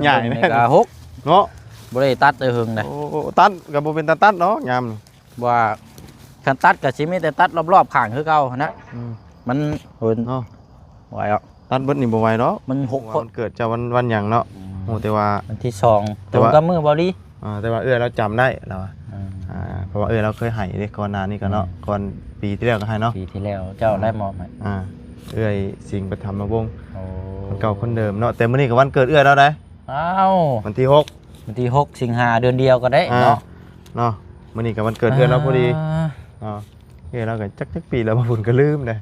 ໃຫຍ່ ເບິ່ງນີ້ກໍຫົກເນາະ ບໍ່ໄດ້ຕັດແຕ່ເຫິງນະ. ໂອ້ ຕັດກໍບໍ່ເປັນຕາຕັດເນາະຍາມນີ້ ວ່າຄັນຕັດກໍຊິມີແຕ່ຕັດລອບໆຂ້າງຄືເກົ່າຫັ້ນນະ. ອືມ ມັນ ໂອ້ຍ ເນາະ ບໍ່ໄຫວດອກ ຕັດເບິດນີ້ບໍ່ໄຫວດອກ ມັນຫົກ ເພາະວ່າວັນເກີດເຈົ້າວັນ ວັນຫຍັງເນາະ. ອືມ ຮູ້ແຕ່ວ່າວັນທີສອງ ແຕ່ວ່າ ຕົງກັບມື້ບໍ່ລີ. ອ່າ ແຕ່ວ່າເອື້ອຍລາວຈຳໄດ້ລາວວ່າ ອືມ ອ່າ ເພາະວ່າເອື້ອຍລາວເຄີຍໃຫ້ເດ້ ກ່ອນໜ້ານີ້ກໍເນາະ. ອືມ ກ່ອນປີທີ່ແລ້ວກໍໃຫ້ເນາະ ປີທີ່ແລ້ວເຈົ້າໄດ້ມອບໃຫ້. ອ່າ ເອື້ອຍສິງປະຖຳມະວົງ ໂອ້ ຄົນເກົ່າຄົນເດີມເນາະ. ແຕ່ມື້ນີ້ກໍວັນເກີດເອື້ອຍລາວໄດ໋. ອ້າວ ວັນທີຫົກ ວັນທີຫົກສິງຫາ ເດືອນດຽວກັນໄດ໋ເນາະ ອ່າ ເນາະ. ມື້ນີ້ກໍວັນເກີດເອື້ອຍລາວພໍດີ ອ່າ ເນາະ. ເອື້ອຍລາວກໍຈັກ ຈັກປີແລ້ວ ບໍ່ບຸນກໍລືມເດ້.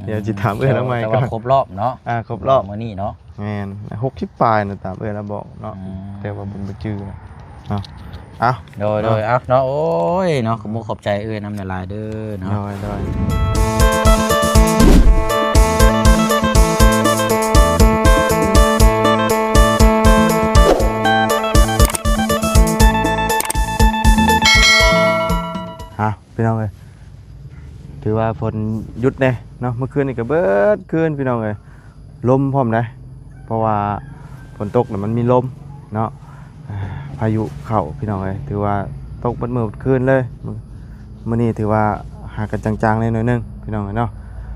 ດຽວຊິຖາມເອື້ອຍລາວໃໝ່ ແຕ່ວ່າຄົບລອບເນາະ ອ່າ ຄົບລອບມື້ນີ້ເນາະ. ແມ່ນ ຫົກສິບປາຍນະ ຕາມເອື້ອຍລາວບອກເນາະ. ອືມ ແຕ່ວ່າບຸນບໍ່ຈື່ເນາະ. ເອົາ ໂດຍ ໂດຍ ເນາະ ເອົາເນາະ. ໂອ້ຍເນາະ ຂອບມຸກຂອບໃຈເອື້ອຍນຳຫຼາຍໆເດີເນາະ. ໂດຍ ໂດຍ. ຮະ ພີ່ນ້ອງເອີຍ ຖືວ່າຝົນຢຸດແດ່ເນາະ. ເມື່ອຄືນນີ້ກໍເບິດຄືນພີ່ນ້ອງເອີຍ ລົມພ້ອມໃດ໋ ເພາະວ່າຝົນຕົກແລ້ວມັນມີລົມເນາະ. ອ່າ ພາຍຸເຂົ້າພີ່ນ້ອງເອີຍ ຖືວ່າຕົກເບິດມື້ເບິດຄືນເລີຍ. ມື້ ມື້ນີ້ຖືວ່າຫາກະຈາງໆແດ່ໜ້ອຍໜຶ່ງພີ່ນ້ອງເອີຍເນາະ.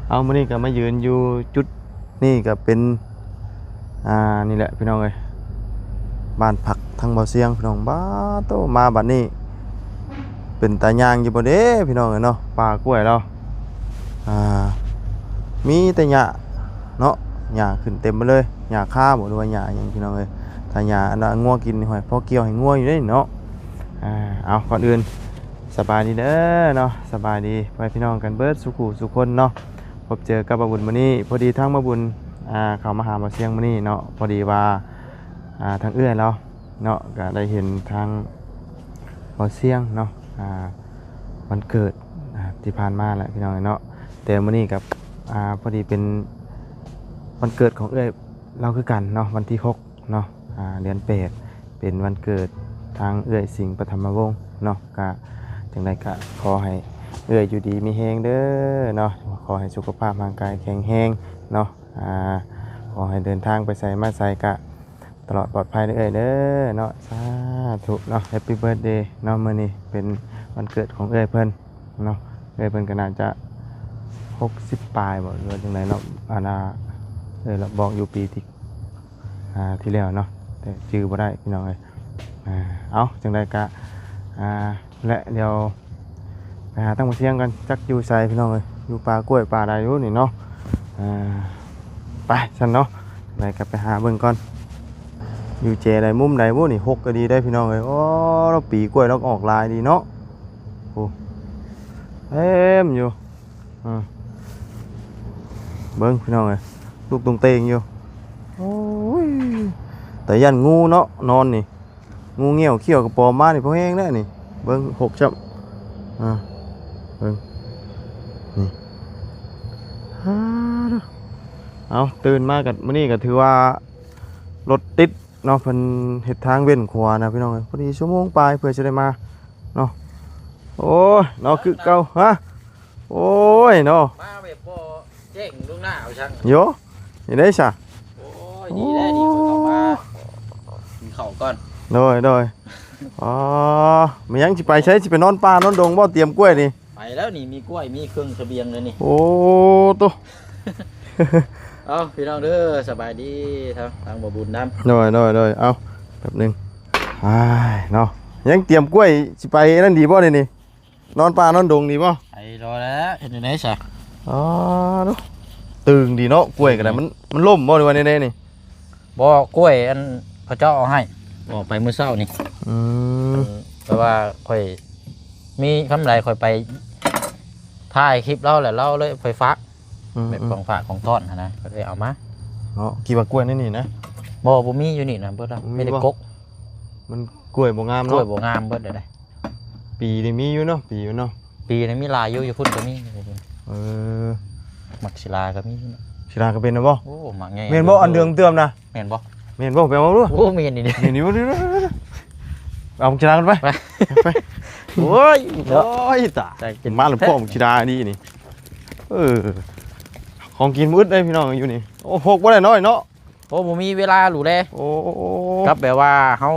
ເອົາ ມື້ນີ້ກໍມາຢືນຢູ່ຈຸດນີ້ກໍເປັນ ອ່າ ນີ້ແຫຼະພີ່ນ້ອງເອີຍ ບ້ານພັກທາງບ່າວຊຽງພີ່ນ້ອງ. ບາໂຕ ມາບັດນີ້ເປັນຕາຍ່າງຢູ່ບໍ່ເດ້ພີ່ນ້ອງເອີຍເນາະ. ປ່າກ້ວຍລາວ ອ່າ ມີແຕ່ຫຍ້າເນາະ ຫຍ້າຂຶ້ນເຕັມໄປເລີຍ. ຫຍ້າຄາບໍ່ ຫຼືວ່າຫຍ້າຫຍັງພີ່ນ້ອງເອີຍ. ຖ້າຫຍ້າອັນວ່າງົວກິນນີ້ ຫ້ອຍ ພໍກ່ຽວໃຫ້ງົວຢູ່ເດ້ເນາະ. ອ່າ ເອົາ ກ່ອນອື່ນສະບາຍດີເດີເນາະ ສະບາຍດີພໍ່ແມ່ພີ່ນ້ອງກັນເບິດສູ່ຄູ່ສູ່ຄົນເນາະ. ພົບເຈີກັບບ່າວບຸນມື້ນີ້ ພໍດີທາງບ່າວບຸນ ອ່າ ເຂົ້າມາຫາບ່າວຊຽງມື້ນີ້ເນາະ. ພໍດີວ່າ ອ່າ ທາງເອື້ອຍລາວເນາະ ກໍໄດ້ເຫັນທາງບ່າວຊຽງເນາະ ອ່າ ວັນເກີດ ອ່າ ທີ່ຜ່ານມາແຫຼະພີ່ນ້ອງເນາະ. ແຕ່ມື້ນີ້ກໍ ອ່າ ພໍດີເປັນວັນເກີດຂອງເອື້ອຍລາວຄືກັນເນາະ ວັນທີຫົກເນາະ ອ່າ ເດືອນແປດ ເປັນວັນເກີດທາງເອື້ອຍສິງປະຖຳມະວົງເນາະ. ກະຈັ່ງໃດກະຂໍໃຫ້ເອື້ອຍຢູ່ດີມີແຮງເດີເນາະ ຂໍໃຫ້ສຸຂະພາບຮ່າງກາຍແຂງແຮງເນາະ. ອ່າ ຂໍໃຫ້ເດີນທາງໄປໃສມາໃສກະຕະຫຼອດປອດໄພເດີ້ເອື້ອຍເດີເນາະ. ສາທຸເນາະ Happy Birthday ເນາະ. ມື້ນີ້ເປັນວັນເກີດຂອງເອື້ອຍເພິ່ນເນາະ ເອື້ອຍເພິ່ນກໍໜ້າຈະຫົກສິບປາຍບໍ ຫຼືວ່າຈັ່ງໃດເນາະ. ອັນນ່າ ເອື້ອຍລາວບອກຢູ່ປີທີ່ ອ່າ ທີ່ແລ້ວເນາະ ແຕ່ຈື່ບໍ່ໄດ້ພີ່ນ້ອງເອີຍ. ອ່າ ເອົາ ຈັ່ງໃດກະ ອ່າ ແລະ ດຽວໄປຫາທາງບ່າວຊຽງກັນ ຈັກຢູ່ໃສພີ່ນ້ອງເອີຍ. ຢູ່ປ່າກ້ວຍປ່າໃດຢູ່ນີ້ເນາະ. ອ່າ ໄປຊັ້ນເນາະ ໄປກັບໄປຫາເບິ່ງກ່ອນ. ຢູ່ເຈໃດມຸມໃດບໍ່ນີ້ ຫົກກໍດີໄດ້ພີ່ນ້ອງເອີຍ. ໂອ້ ປີກ້ວຍລາວອອກຫຼາຍດີເນາະ. ໂອ້ ເຕັມຢູ່. ອ່າ ເບິ່ງພີ່ນ້ອງເອີຍ ລູກຕຸງເຕັງຢູ່. ໂອ້ຍ ແຕ່ຢ້ານງູເນາະ ນອນນີ້ ງູງຽວຂ້ຽວກະປອມມານີ້ພໍແຮງແລ້ວນີ້. ເບິ່ງ ຫົກຊ້ຳ. ອ່າ ເບິ່ງນີ້. ເອົາ ຕື່ນມາກັນມື້ນີ້ກໍຖືວ່າລົດຕິດເນາະ ເພິ່ນເຮັດທາງເວັ້ນຂວານະພີ່ນ້ອງເອີຍ. ພໍດີຊົ່ວໂມງປາຍເພື່ອຈະໄດ້ມາເນາະ. ໂອ້ຍ ເນາະ ຄືເກົ່າ. ຮະ ໂອ້ຍເນາະ ມາແບບບໍ່ແຈ້ງລ່ວງໜ້າວ່າຊັ້ນ. ໂຢ ເຮັດໄດ້ຊະ. ໂອ້ຍ ດີແລ້ວນີ້ ຂ້ອຍເຂົ້າມາກິນເຂົ້າກ່ອນ. ໂດຍ ໂດຍ. ອໍ ແມ່ນຫຍັງ ຊິໄປໃສ? ຊິໄປນອນປ່ານອນດົງບໍ່? ຕຽມກ້ວຍນີ້. ໄປແລ້ວນີ້ ມີກ້ວຍ ມີເຄື່ອງສະບຽງແລ້ວນີ້. ໂອ້ໂຕ. ເອົາ ພີ່ນ້ອງເດີ ສະບາຍດີ ທາງ ທາງບໍ່ບຸນນຳ. ໂດຍ ໂດຍ ໂດຍ. ເອົາ ແປັບໜຶ່ງ. ອ້າຍ ເນາະ ຍັງຕຽມກ້ວຍ ຊິໄປນັ້ນດີບໍ່ນີ້? ນອນປ່ານອນດົງດີບໍ່? ໄປລໍແລ້ວ ເຮັດຈັ່ງໃດຊະ? ອໍ ດູ ຕຶງດີເນາະ ກ້ວຍກໍໄດ້. ອືມ ມັນ ມັນລົ້ມບໍ່ ຫຼືວ່າແນວໃດນີ້? ບໍ່ ກ້ວຍອັນເຂົາເຈົ້າເອົາໃຫ້ ອອກໄປມື້ເຊົ້ານີ້. ອືມ ແຕ່ວ່າຂ້ອຍມີຄຳໃດ ຂ້ອຍໄປຖ່າຍຄລິບລາວ ແລ້ວລາວເລີຍໄປຝາກ. ອືມ ແບບຂອງຝາກຂອງຕ້ອນຫັ້ນນະ ກໍເລີຍເອົາມາເນາະ. ຄິດວ່າກ້ວຍໃນນີ້ນະ? ບໍ່ ບໍ່ມີຢູ່ນີ້ນະ ເບິດລະ ມີແຕ່ກົກ. ມັນກ້ວຍບໍ່ງາມເນາະ ກ້ວຍບໍ່ງາມເບິດເລີຍ. ປີນີ້ມີຢູ່ເນາະ ປີຢູ່ເນາະ ປີນີ້ມີຫຼາຍຢູ່ ຢູ່ພຸ້ນກໍມີ. ເອີ ໝາກສີລາກໍມີ. ສີລາກໍເປັນນະບໍ່? ໂອ້ ໝາກໃຫຍ່. ແມ່ນບໍ່? ອັນເດືອງເຕີມນະ ແມ່ນບໍ່? ແມ່ນບໍ່? ໄປເອົາດູ. ໂອ້ ແມ່ນນີ້ເດ້ ແມ່ນນີ້ບໍ່? ເອົາໝາກສີລາກັນໄປ ໄປ ໄປ. ໂອ້ຍ ໂອ້ຍ ຕາຍ ມາແລ້ວ ພວກໝາກສີລານີ້ນີ້. ເອີ ຂອງກິນບໍ່ອຶດເດ້ພີ່ນ້ອງ ຢູ່ນີ້. ໂອ້ ຫົກບໍ່ໄດ້ນ້ອຍເນາະ. ໂອ້ ບໍ່ມີເວລາຫຼູແລ ໂອ້ ກັບແບບວ່າເຮົາ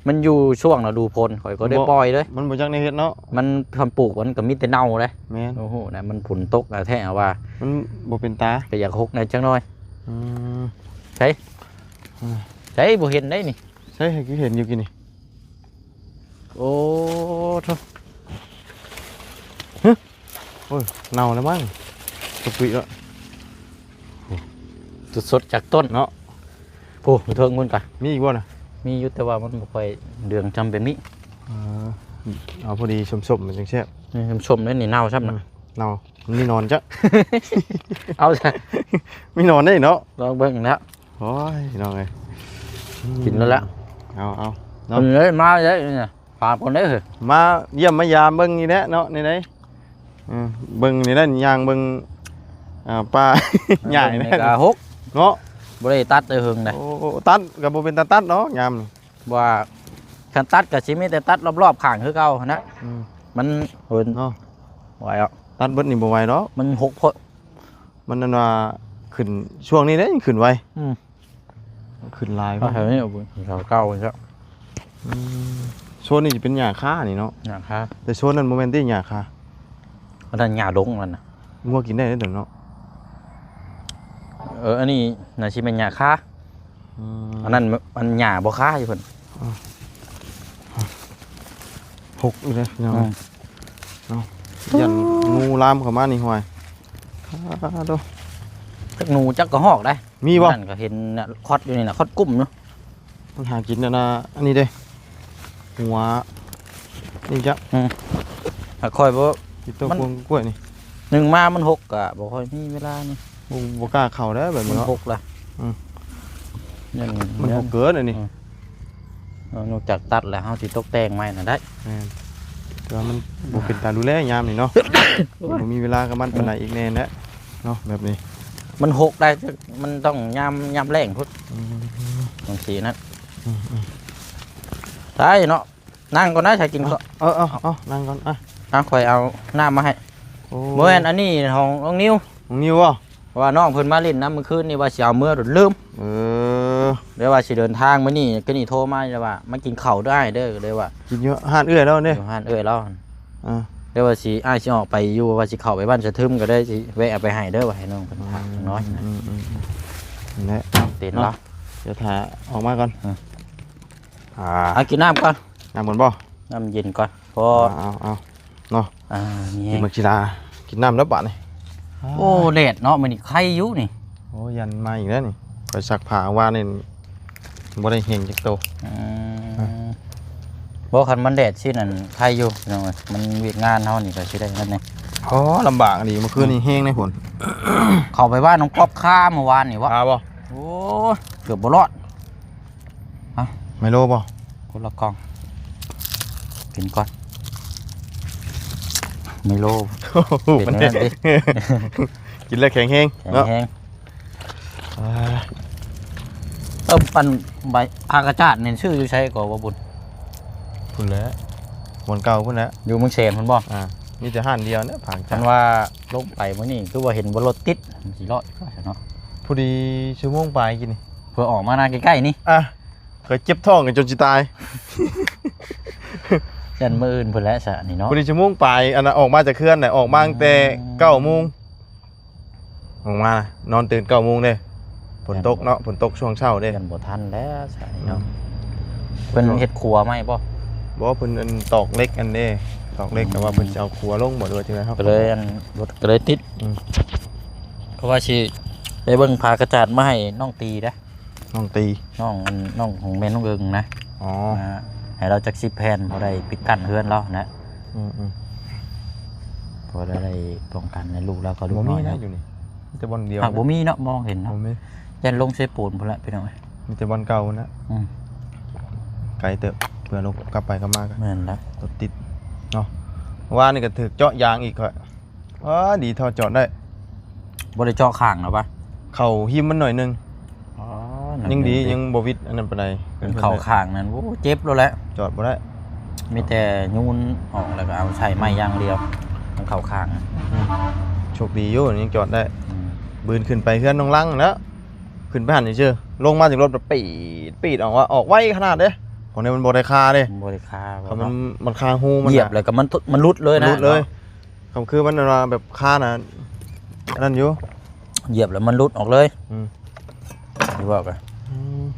ມັນຢູ່ຊ່ວງລະດູຝົນ ຂ້ອຍກໍໄດ້ ບໍ່ ປ່ອຍເລີຍ ມັນບໍ່ຈັກແນວເຮັດເນາະ ມັນ ຄຳປູກມັນກໍມີແຕ່ເນົ່າເດ້ ແມ່ນ ໂອ້ໂຫ ນະ ມັນຝົນຕົກແທ້ວ່າ ມັນບໍ່ເປັນຕາ ກໍຢາກຫົກແດ່ຈັກໜ້ອຍ ອືມ ໃສ ອືມ ໃສ ບໍ່ເຫັນໄດ໋ນີ້ ໃສ ຄືເຫັນຢູ່ກີ້ນີ້ ໂອ້ໂທ້ ຮະ ໂອ້ຍ ເນົ່າແລ້ວມັ້ງ ກະປິແລ້ວ ໂອ້ ສົດໆຈາກຕົ້ນເນາະ ໂອ້ ເທິງພຸ້ນກະ ມີອີກບໍ່ນະ? ມີຢູ່ ແຕ່ວ່າມັນບໍ່ຄ່ອຍເດືອງຈຳເປັນມີ ເອີ ເອົາພໍດີສົ້ມໆ ມັນຈັ່ງແຊບ ນີ້ສົ້ມໆເດ້ນີ້ ເນົ່າຊ້ຳນະ ອືມ ເນົ່າ ມີໜອນຈ້ະ ເອົາຊະ ມີໜອນເດ້ເນາະ ລອງເບິ່ງແລ້ວ ໂອ້ຍ ນ້ອງເອີຍ ກິນແລ້ວລະ ເອົາ ເອົາເນາະ ເອີ ມາເດ້ ຝາກກ່ອນເດີ ມາຢ້ຽມມາຢາມເບິ່ງນີ້ແຫຼະເນາະ ນີ້ໄດ໋ ເອີ ເບິ່ງນີ້ແຫຼະ ຍ່າງເບິ່ງ ອ່າ ປ່າ ຫຍ້ານີ້ແຫຼະ ກະຫົກເນາະ ບໍ່ໄດ້ຕັດແຕ່ເຫິງໃດ໋ ໂອ້ ຕັດກໍບໍ່ເປັນຕາຕັດເນາະ ຍາມນີ້ ວ່າຄັນຕັດກໍຊິມີແຕ່ຕັດລອບໆຂ້າງຄືເກົ່າຫັ້ນນະ ອືມ ມັນ ເອີ ເນາະ ບໍ່ໄຫວດອກ ຕັດເບິດນີ້ບໍ່ໄຫວດອກ ມັນຫົກໂພດ ມັນ ອັນວ່າ ຂຶ້ນ ຊ່ວງນີ້ເດ້ ຂຶ້ນໄວ ອືມ ຂຶ້ນຫຼາຍ ເອົາແຖວນີ້ເອົາເບິ່ງ ແຖວເກົ່ານີ້ ອືມ ໂຊນນີ້ຊິເປັນຫຍ້າຄານີ້ເນາະ ຫຍ້າຄາ ແຕ່ໂຊນນັ້ນບໍ່ແມ່ນຕິ ຫຍ້າຄາ ອັນນັ້ນຫຍ້າດົງນັ້ນນະ ງົວກິນໄດ້ເດ້ເນາະ ເອີ ອັນນີ້ໜ້າຊິແມ່ນຫຍ້າຄາ ອືມ ອັນນັ້ນ ອັນຫຍ້າບໍ່ຄາຢູ່ເພິ່ນ ອືມ ຫົກຢູ່ເດ້ພີ່ນ້ອງ ອືມ ເນາະ ຢ້ານງູລາມເຂົ້າມານີ້ ຫ້ວຍ ອາໂທ້ ຈັກໜູຈັກກະຮອກໄດ໋ ມີບໍ່? ນັ້ນກໍເຫັນນະ ຄອດຢູ່ນີ້ນະ ຄອດກຸ້ມເນາະ ມັນຫາກິນອັນນ່າ ອັນນີ້ເດ້ ຫົວ ນີ້ຈ້ະ ອືມ ຫາກຂ້ອຍບໍ່ ກິນຕົ້ນ ມັນ ພວງກ້ວຍນີ້ ໜຶ່ງມາມັນຫົກ ກະບໍ່ຄ່ອຍມີເວລານີ້ ບໍ່ ບໍ່ກ້າເຂົ້າແລ້ວແບບນີ້ເນາະ ມັນຫົກລະ ອືມ ຍັງ ມັນຫົກເກີນອັນນີ້ ອືມ ເຮົານອກຈາກຕັດແລ້ວ ເຮົາຊິຕົກແຕ່ງໃໝ່ນະໄດ້ ແມ່ນ ແຕ່ວ່າມັນບໍ່ເປັນຕາດູແລຍາມນີ້ເນາະ ບໍ່ມີເວລາກັບມັນປານໃດອີກແນ່ແຫຼະເນາະ ແບບນີ້ ມັນຫົກໄດ້ ມັນຕ້ອງຍາມ ຍາມແລ້ງພຸ້ນ ອືມ ຈັ່ງຊີ້ນະ ອືມໆ ໄດ້ເນາະ ນັ່ງກ່ອນນະ ຖ້າກິນ ເອີ ເອີ ເອີ ນັ່ງກ່ອນ ອ່ະ ອ່ະ ຂ້ອຍເອົານ້ຳມາໃຫ້ ໂອ້ ບໍ່ແມ່ນ ອັນນີ້ຂອງນ້ອງນິວ ນ້ອງນິວບໍ່? ເພາະວ່ານ້ອງເພິ່ນມາຫຼິ້ນນຳມື້ຄືນນີ້ ວ່າຊິເອົາເມືອ ລືມ ເອີ ແລ້ວວ່າຊິເດີນທາງມື້ນີ້ ຄືນີ້ໂທມາແລ້ວວ່າ ມາກິນເຂົ້າເດີອ້າຍເດີ ກໍເລີຍວ່າ ກິນຢູ່ຮ້ານເອື້ອຍລາວເດ້ ຢູ່ຮ້ານເອື້ອຍລາວ ອ່າ ແລ້ວວ່າຊິ ອ້າຍຊິອອກໄປຢູ່ ວ່າຊິເຂົ້າໄປບ້ານສະທຶມ ກໍເລີຍຊິແວະເອົາໄປໃຫ້ເດີ ວ່າໃຫ້ນ້ອງເພິ່ນ ອືມ ພາກນ້ອຍ ອືມໆໆ ນັ້ນແຫຼະ ເຕັນລາວ ເນາະ ດຽວຖ້າອອກມາກ່ອນ ອືມ ອ່າ ເອົາກິນນ້ຳກ່ອນ ນ້ຳກ່ອນບໍ່? ນ້ຳເຢັນກ່ອນ ພໍ ເອົາໆໆ ເນາະ ອ່າ ນີ້ ກິນໝາກສີດາ ກິນນ້ຳແລ້ວບາດນີ້ ໂອ້ ແດດເນາະ ມື້ນີ້ໄຄຢູ່ນີ້ ໂອ້ ຢ້ານມາອີກແລ້ວນີ້ ຂ້ອຍຊັກຜ້າວານນີ້ ບໍ່ໄດ້ແຮງຈັກໂຕ ອືມ ອ່ະ ບໍ່ ຄັນມັນແດດຊີ້ນັ້ນໄຄຢູ່ ພີ່ນ້ອງເອີຍ ມັນວຽກງານເຮົານີ້ກໍຊິໄດ້ນັ້ນແດ່ ໂອ້ ລຳບາກອີ່ຫຼີ ມື້ຄືນນີ້ແຮງເດ້ ຝົນ ເຂົ້າໄປບ້ານນ້ອງກອບຄາມື້ວານນີ້ວະ ຄາບໍ່? ໂອ້ຍ ເກືອບບໍ່ລອດ ຮະ ໄມໂລບໍ່? ຄົນລະກ່ອງ ກິນກ່ອນ ໄມໂລ ໂອ້ໂຫ ເປັນ ມັນ ແນວນັ້ນຕິ ກິນແລ້ວແຂງແຮງ ແຂງແຮງ ເນາະ ອ່າ ເອີ ອັນໃບ ຜາກະຈາດນີ້ຊື້ຢູ່ໃສກໍບໍ່ບຸນ? ພຸ້ນແຫຼະ ບ່ອນເກົ່າພຸ້ນແຫຼະ ຢູ່ເມືອງແສນພຸ້ນບໍ່? ອ່າ ມີແຕ່ຮ້ານດຽວນະ ຜາກະຈາດ ຄັນວ່າລົງໄປມື້ນີ້ ຄືວ່າເຫັນວ່າລົດຕິດ ມັນຊິລອດຢູ່ຊັ້ນເນາະ ພໍດີຊົ່ວໂມງປາຍກິນນີ້ ເພື່ອອອກມານາໃກ້ໆນີ້ ອ່ະ ຂ້ອຍເຈັບທ້ອງກັນຈົນຊິຕາຍ ຢ້ານມື້ອື່ນພຸ້ນແຫຼະຊະນີ້ເນາະ ພໍດີຊົ່ວໂມງປາຍ ອັນນ່າ ອອກມາຈາກເຮືອນນະ ອອກມາຕັ້ງແຕ່ ອືມ ເກົ້າໂມງ ອອກມານອນຕື່ນເກົ້າໂມງເດ້ ຝົນຕົກເນາະ ຝົນຕົກຊ່ວງເຊົ້າເດ້ ຢ້ານບໍ່ທັນແລ້ວຊະນີ້ເນາະ ອືມ ເພິ່ນເຮັດຂົວໃໝ່ບໍ່? ບໍ່ ເພິ່ນອັນຕອກເຫຼັກອັນເດ້ ຕອກເຫຼັກ ອືມ ແຕ່ວ່າເພິ່ນຊິເອົາຂົວລົງບໍ່ ຫຼືວ່າຈັ່ງໃດ ເຮົາກໍເລີຍອັນ ລົດກໍເລີຍຕິດ ອືມ ເພາະວ່າຊິໄປເບິ່ງຜ້າກະຈາດມາໃຫ້ນ້ອງຕີເດ້ ນ້ອງຕີ ນ້ອງ ນ້ອງຂອງແມ່ນ້ອງເອິງນະ ອໍ ອ່າ ໃຫ້ລາວຈັກສິບແຜ່ນ ພໍໄດ້ປິດກັ້ນເຮືອນລາວນະ ອືມໆ ພໍໄດ້ປ້ອງກັນໃຫ້ລູກລາວກັບລູກນ້ອຍ ບໍ່ມີນະ ຢູ່ນີ້ ມີແຕ່ບ່ອນດຽວ ຫາກບໍ່ມີເນາະ ມອງເຫັນເນາະ ບໍ່ມີ ຢ້ານລົງເຊໂປນພຸ້ນລະ ພີ່ນ້ອງເອີຍ ມີແຕ່ບ່ອນເກົ່າພຸ້ນນະ ອືມ ໄກເຕີບ ເພື່ອລົງກັບໄປກັບມາກໍ ແມ່ນລະ ລົດຕິດເນາະ ວານນີ້ກໍຖືກເຈາະຢາງອີກ ອໍ ດີທໍ່ຈອດໄດ້ ບໍ່ໄດ້ເຈາະຂ້າງນະວະ ເຂົ້າຮິມມັນໜ້ອຍໜຶ່ງ ອໍ ຍັງດີ ຍັງບໍ່ວິດອັນນັ້ນປານໃດ ຄັນເຂົ້າຂ້າງນັ້ນ ໂອ້ ເຈັບໂລດແຫຼະ ຈອດບໍ່ໄດ້ ມີແຕ່ຍູນອອກ ແລ້ວກໍເອົາໃສ່ໃໝ່ຢ່າງດຽວ ມັນເຂົ້າຂ້າງ ອືມ ໂຊກດີຢູ່ຍັງຈອດໄດ້ ອືມ ບືນຂຶ້ນໄປເຮືອນນ້ອງລັງແລ້ວ ເຂ ຂຶ້ນໄປຫັ້ນຊື່ໆ ລົງມາຈາກລົດ ປີດ ປີດອອກວ່າ ອອກໄວຂະໜາດເດ້. ຂອງນີ້ມັນບໍ່ໄດ້ຄາເດ້ ບໍ່ໄດ້ຄາ ຄັນມັນ ມັນຄາຮູມັນ ຢຽບແລ້ວກໍມັນ ມັນຫຼຸດເລີຍນະ ຫຼຸດເລີຍ. ຄັນຄືມັນວ່າແບບຄານະ ອັນນັ້ນຢູ່ ຢຽບແລ້ວມັນຫຼຸດອອກເລີຍ. ອືມ ຢູ່ວ່າກະ ອືມ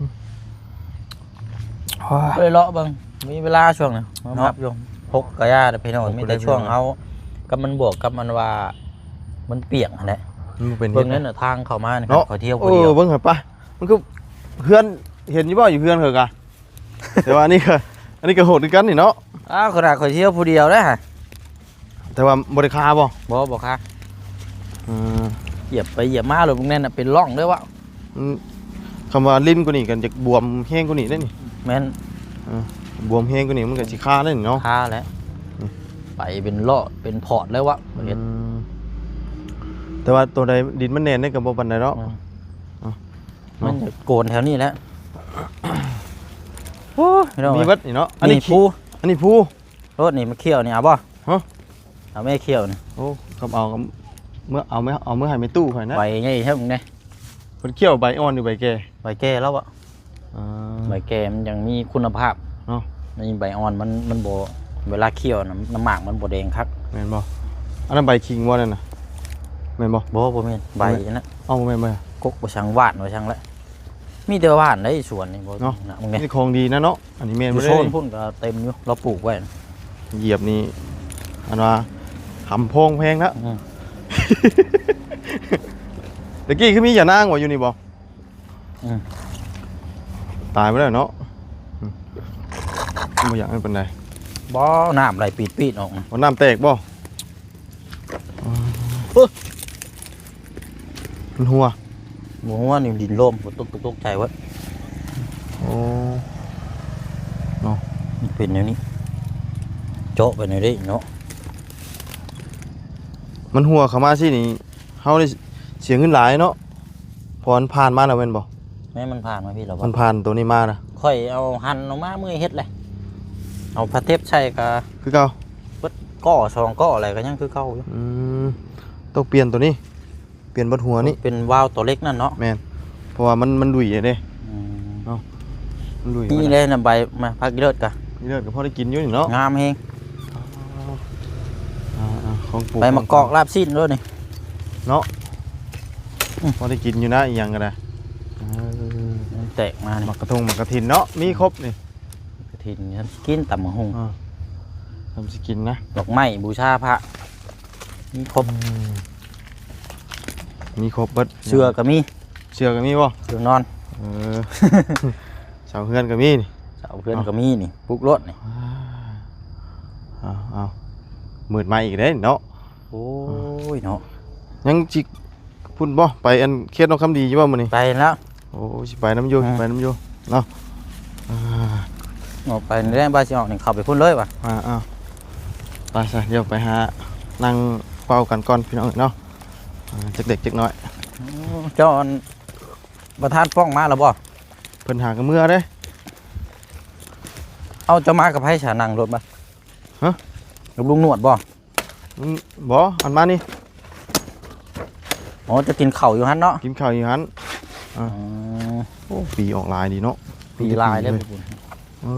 ໂອ້ຍ ໄປເລາະເບິ່ງ ມີເວລາຊ່ວງນີ້ ມາ ເນາະ ຮັບຢູ່ ຫົກກະຍາເດ້ພີ່ນ້ອງ. ໂອ້ ມີແຕ່ຊ່ວງເຮົາ ກັບມັນບວກກັບມັນວ່າ ມັນປຽກຫັ້ນແຫຼະ. ມັນບໍ່ເປັນ ເບິ່ງນັ້ນນະ ທາງເຂົ້າມານີ້ ເນາະ ຂ້ອຍທ່ຽວຜູ້ດຽວ ເອີ ເບິ່ງຫັ້ນປະ ມັນຄືເຮືອນ ເຫັນຢູ່ບໍ່ ຢູ່ເຮືອນຂ້ອຍກະ ແຕ່ວ່າອັນນີ້ກໍ ອັນນີ້ກໍໂຫດຄືກັນນີ້ເນາະ. ອ້າວ ຂະໜາດຂ້ອຍທ່ຽວຜູ້ດຽວເດ້ ແຕ່ວ່າບໍ່ໄດ້ຄາບໍ່? ບໍ່ ບໍ່ຄາ. ອືມ ຢຽບໄປຢຽບມາໂລດ ເບິ່ງແນ່ນະ ເປັນຮ່ອງເດ້ວະ. ອືມ ຄຳວ່າລິ້ນກວ່ານີ້ກໍຈະບວມແຮງກວ່ານີ້ເດ້ນີ້. ແມ່ນ ເອີ ບວມແຮງກວ່ານີ້ມັນກໍຊິຄາເດ້ນີ້ເນາະ. ຄາແຫຼະ ອືມ ໄປເປັນເລາະເປັນພອດເລີຍວະ. ອືມ ແຕ່ວ່າໂຕໃດດິນມັນແໜ້ນນີ້ກໍບໍ່ປານໃດເນາະ. ອືມ ເອີ ມັນຈະໂກນແຖວນີ້ແຫຼະ. ໂອ້ຍ ມີເບິດນີ້ເນາະ. ອັນນີ້ ນີ້ພູ ອັນນີ້ພູ ໂລດນີ້ ມາຂ້ຽວນີ້ເອົາບໍ່? ຮະ ເອົາແມ່ຂ້ຽວນີ້. ໂອ້ ຄັນເອົາກໍເມືອ ເອົາເມືອ ເອົາເມືອໃຫ້ແມ່ຕູ້ຂ້ອຍນະ. ໃບໃຫຍ່ແທ້ມຶງເດ້. ເພິ່ນຂ້ຽວໃບອ່ອນຫຼືໃບແກ່? ໃບແກ່ແລ້ວອະ. ອ່າ ໃບແກ່ມັນຍັງມີຄຸນນະພາບເນາະ. ນີ້ໃບອ່ອນມັນ ມັນບໍ່ ເວລາຂ້ຽວນະ ນ້ຳໝາກມັນບໍ່ແດງຄັກ. ແມ່ນບໍ່? ອັນນັ້ນໃບຄິງບໍ່ນັ້ນນະ? ແມ່ນບໍ່? ບໍ່ ບໍ່ແມ່ນ ໃບນັ້ນນະ. ເອົ້າ ບໍ່ແມ່ນໃບ ກົກບໍ່ຊ່າງ ຫວ່ານບໍ່ຊ່າງແຫຼະ. ມີແຕ່ຫວ່ານໄດ້ສວນນີ້ບໍ່ເນາະ. ນະ ມີແຕ່ຂອງດີນະເນາະ. ອັນນີ້ແມ່ນ ຢູ່ໂຊນພຸ້ນກໍເຕັມຢູ່ ລາວປູກໄວ້. ຢຽບນີ້ ອັນວ່າຫຳພອງແພງນະ. ອືມ ຕະກີ້ຄືມີຢານາງບໍ່ຢູ່ນີ້ບໍ່? ອືມ ຕາຍໄປແລ້ວເນາະ. ອືມ ບໍ່ຢາກໃຫ້ປານໃດ. ບໍ່ ນ້ຳໄຫຼປີດໆອອກນະ. ບໍ່ ນ້ຳແຕກບໍ່? ເອີ ມັນຮົ່ວ ບໍ່ຮົ່ວນີ້ ດິນໂລມ ຝົນຕົກ ຕົກ ຕົກໃຈເວີດ. ໂອ້ ເນາະ ມັນເປັນແນວນີ້ ເຈາະໄປແນວນີ້ເນາະ. ມັນຮົ່ວເຂົ້າມາຊີ້ນີ້ ເຮົາໄດ້ເສຍເງິນຫຼາຍເນາະ ເພາະມັນຜ່ານມາແລ້ວແມ່ນບໍ່? ແມ່ນ ມັນຜ່ານມາພີ້ແລ້ວບໍ່? ມັນຜ່ານໂຕນີ້ມານະ. ຂ້ອຍເອົາຫັນອອກມາເມື່ອຍເຮັດແຫຼະ ເອົາຜ້າເຕັບໃສ່ກໍຄືເກົ່າ ເບິດ ກໍສອງກໍແລ້ວກໍຍັງຄືເກົ່າຢູ່. ອືມ ຕ້ອງປ່ຽນໂຕນີ້ ປ່ຽນເບິດຫົວນີ້ ເປັນວາວຕົວເລັກນັ້ນເນາະ. ແມ່ນ ເພາະວ່າມັນ ມັນດຸຍເດ້. ອືມ ເນາະ ມັນດຸຍ. ນີ້ແຫຼະນະ ໃບ ມາ ຜັກອີເລີດກະ ອີເລີດກໍພໍໄດ້ກິນຢູ່ນີ້ເນາະ ງາມແຮງ. ອ່າໆ ຂອງປູກ ໃບມະກອກລາບຊີ້ນໂລດນີ້ເນາະ. ອືມ ພໍໄດ້ກິນຢູ່ນະ ອີ່ຫຍັງກໍໄດ້. ເອີ ມັນແຕກມານີ້ ໝາກກະທົງ ໝາກກະທິນເນາະ ມີຄົບນີ້. ກະທິນທຳຊິກິນ ຕຳບັກຫຸ່ງ ອ່າ ທຳຊິກິນນະ ດອກໄມ້ບູຊາພະ ມີຄົບ. ອືມ ມີຄົບເບິດ ເສື້ອກໍມີ. ເສື້ອກໍມີບໍ່? ເສື້ອນອນ. ເອີ ເສົາເຮືອນກໍມີນີ້ ເສົາເຮືອນກໍມີນີ້ ປຸກໂລດນີ້. ເອົາໆ ມືດມາອີກເດ້ເນາະ. ໂອ້ຍເນາະ ຍັງຊິ ພຸ້ນບໍ່? ໄປອັນເຂດໜອງຄຳດີຢູ່ບໍ່ມື້ນີ້? ໄປແລ້ວ. ໂອ້ ຊິໄປນຳຢູ່ ອືມ ຊິໄປນຳຢູ່ເນາະ. ອ່າ ອອກໄປແລ້ວ ວ່າຊິອອກນີ້ ເຂົ້າໄປພຸ້ນເລີຍວ່າ. ອ່າ ເອົາ ໄປຊະ ດຽວໄປຫານັ່ງເວົ້າກັນກ່ອນພີ່ນ້ອງເນາະ. ອ່າ ຈັກເລັກຈັກນ້ອຍ. ໂອ້ ເຈົ້າ ອັນ ປະທານປ້ອງມາແລ້ວບໍ່? ເພິ່ນຫາກັນເມືອເດ້. ເອົາ ເຈົ້າມາກັບໃຜຊະ? ນັ່ງລົດມາ ຮະ? ກັບລຸງໜວດບໍ່? ອືມ ບໍ່ ອັນມານີ້. ອໍ ຈະກິນເຂົ້າຢູ່ຫັ້ນເນາະ? ກິນເຂົ້າຢູ່ຫັ້ນ. ອ່າ ອືມ ໂອ້ ປີອອກຫຼາຍດີເນາະ. ປີຫຼາຍເດ້. ເອີ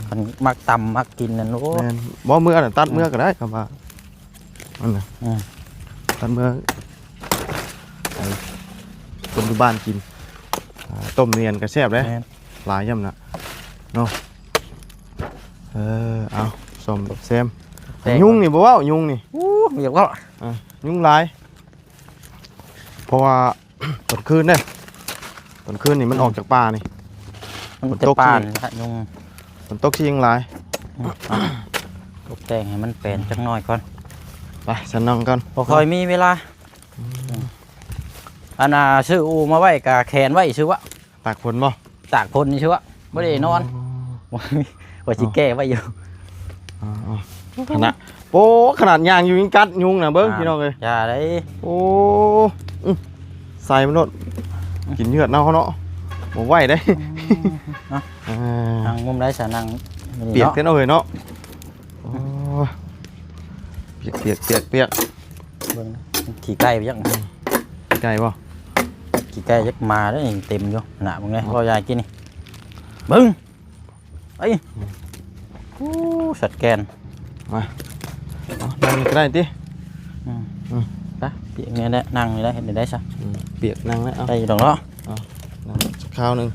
ຄັນມັກຕຳມັກກິນນັ້ນ ໂອ້ ແມ່ນ. ບໍ່ ເມືອນັ້ນ ຕັດເມືອກໍໄດ້ ຄຳວ່າ ອືມ ອັນນະ ອືມ ຕັດເມືອໃຫ້ຄົນຢູ່ບ້ານກິນ. ອ່າ ຕົ້ມນຽນກໍແຊບເດ້. ແມ່ນ ຫຼາຍຢ້ຳນະເນາະ. ເອີ ເອົາ ສ້ອມແຊມ. ຍຸງນີ້ບໍ່ເວົ້າ ຍຸງນີ້. ໂອ້ ຢາກເວົ້າ. ອ່າ ຍຸງຫຼາຍ ເພາະວ່າ ຕອນຄືນເດ້ ຕອນຄືນນີ້ມັນ ອືມ ອອກຈາກປ່ານີ້ ມັນ ຝົນຕົກ ຈະປ່ານ ຍຸງ ຝົນຕົກຊິຍັງຫຼາຍ. ອືມ ເອົາ ຕົກແຕ່ງໃຫ້ມັນແປນຈັກໜ້ອຍກ່ອນ. ໄປ ຊັ້ນນັ່ງກ່ອນ ບໍ່ຄ່ອຍມີເວລາ. ອືມ ອັນນ່າ ຊື້ອູ່ມາໄວ້ກະແຂນໄວ້ຊື່ວະ. ຕາກຝົນບໍ່? ຕາກຝົນນີ້ຊື່ວະ ບໍ່ໄດ້ນອນ. ອໍ ວ່າຊິແກ້ໄວ້ຢູ່. ອໍ ຂະໜາດ ໂອ້ ຂະໜາດຍ່າງຢູ່ຍັງກັດຍຸງນະ ເບິ່ງ ອ່າ ພີ່ນ້ອງເອີຍ ຢ່າເດ້. ໂອ້ ອື ໃສ່ມັນໂລດ ກິນເຫືອດເນົ່າເນາະ ບໍ່ໄຫວເດ້. ອືມ ເອົາ ເອີ ນັ່ງມຸມໃດຊະ? ນັ່ງນີ້ເນາະ ປຽກແທ້ເນາະເຮີຍເນາະ. ໂອ້ ປຽກ ປຽກ ປຽກ ປຽກ ເບິ່ງ ຂີ້ໄກ່ໄປຍັງ ອືມ ຂີ້ໄກ່ບໍ່? ກ ຊິໃກ້ຈັກມາເດ້ ຍັງເຕັມຢູ່ ໜ້າເບິ່ງແດ່ ເວົ້າຢາຍກິນນີ້ ເບິ່ງ ໄອ້ ໂອ້ ສັດແກ່ນ ມາ ເອົາ ນັ່ງນີ້ກໍໄດ້ຕິ ອືມ ອືມ ໄປ ປຽກນີ້ແຫຼະ ນັ່ງນີ້ແຫຼະ ເຮັດແນວໃດຊະ ອືມ ປຽກນັ່ງແລ້ວ ເອົາ ໄດ້ຢູ່ດອກເນາະ ເອົາ ນັ່ງສັກຄາວໜຶ່ງ